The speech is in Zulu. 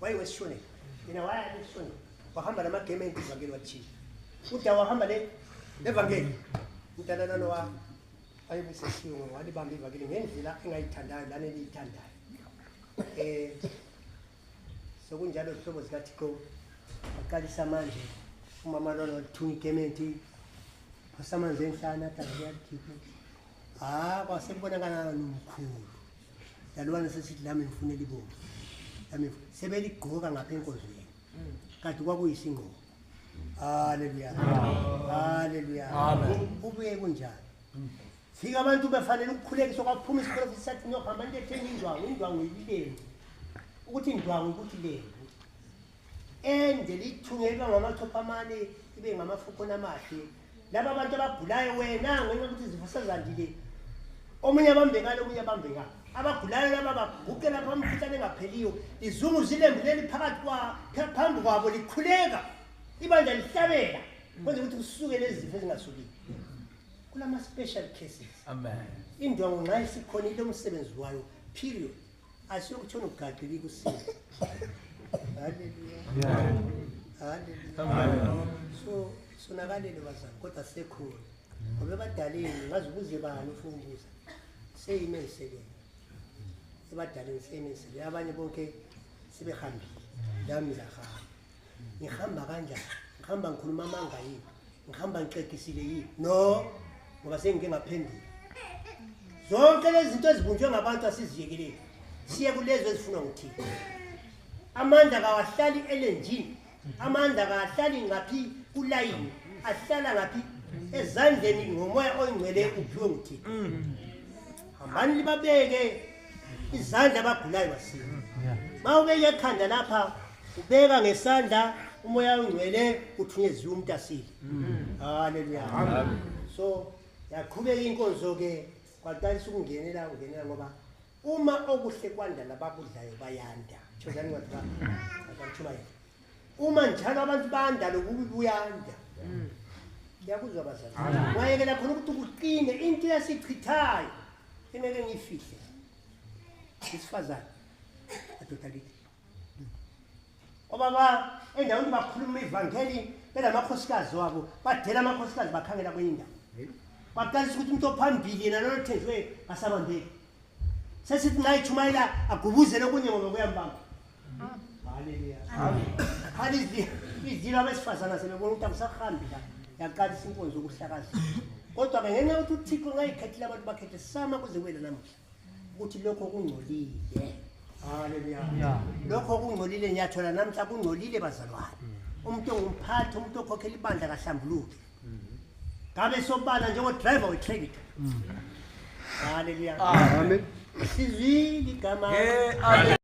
Wayewesishonela yena, waya esishonela, wahamba namagementi ivangeli walitshiya. Uda wahamba le levangeli umntana lalo wa wayebusisiwe ngoba walibamba ivangeli ngendlela engayithandayo lana eliyithandayo. Sokunjalo zihlobo zikaThixo, waqalisa manje umama lona walithunga igementi, phosa amanzi enhlana, athi akuyalikhiphe. Ha, kwasekubonakala nomkhulu lalwana sesithi lami ngifuna elibomvu, lami sebeligqoka ngapha enkonzweni, kanti kwakuyisingqobo. Haleluya, haleluya. Kubuye kunjalo, fika abantu befanele ukukhulekiswa, kwaphuma isiprofethi sathi nohamba niletheni indwangu. Indwangu yilembu, ukuthi indwangu ukuthi lembu ende lithungelwa ngamathopha amane, ibe ngamafukhona amahle. Laba abantu abagulayo wena, ngenxa yokuthi izifo sezandile, omunye abambekalo, omunye abambekalo, abagulayo laba baguqe lapha, umkhuhlane engapheliyo, lizunguza ilembu leli phakathi kwa phambi kwabo, likhuleka, ibandla lihlabela, kwenza ukuthi kusuke lezi zifo ezingasukile kulama-special cases. Amen. Indwangu nxa isikhonile umsebenzi wayo, period. Asiyokutshona ugaqile kusile. Haleluya, haleluya. So sonakalele bazali, kodwa sekhona ngoba ebadaleni ngaze ubuze bani ufuna ukubuza, seyime ngisekela ebadaleni, seyime ngisekela. Abanye bonke sebehambile, lami ngizahamba. Ngihamba kanjani? Ngihamba ngikhuluma amanga yini? Ngihamba ngixegisile yini? No, ngoba sengike ngaphendula. Zonke lezi zinto ezibunjwe ngabantu asiziyekeleli, siye kulezo ezifunwa nguThixo. Amandla kawahlali elenjini, amandla kawahlali ngaphi kulayini, ahlala ngaphi? Ezandleni ngomoya oyingcwele uphiwe nguThixo. Hambani libabeke izandla abagulayo basile. Ma ubeke ekhanda lapha, ubeka ngesandla, umoya ongcwele uthunyeziwe, umuntu asile. Haleluya. So yaqhubeka inkonzo-ke, kwaqalisa ukungenela ungenela, ngoba uma okuhle kwanda, labakudlayo bayanda. Tshozani incwadi kaMtshumayeli. Uma njalo abantu banda, lobubi buyanda. Ngiyakuzwa bazali, wayekela khona ukuthi kuqine into yasichithayo engeke ngiyifihle isifazane, madoda kithi. Obaba endaweni bakhuluma ivangeli benamakhosikazi wabo, badela amakhosikazi, bakhangela kwenye indawo. Kwaqalisa ukuthi umuntu ophambili yena lolo thenjiwe asabambeki, sesithi nxa ichumayela agubuzele okunye ngoba kuyambamba. Haleluya. Khala izilo, abesifazana sebebona ukuthi akusahambi la, yaqalisa inkonzo yokuhlakaza. Kodwa-ke ngenxa yokuthi uThixo nxa ekhethile abantu bakhethe, sama kuze kuyela namuhla ukuthi lokho kungcolile. Haleluya, lokho kungcolile. Ngiyathola namhla kungcolile bazalwane. Umuntu ongumphathi, umuntu okhokhela ibandla kahlambuluki, ngabe sobala njengodrayiva we-tractor. Haleluya. Amen. Sizwile igama. Amen.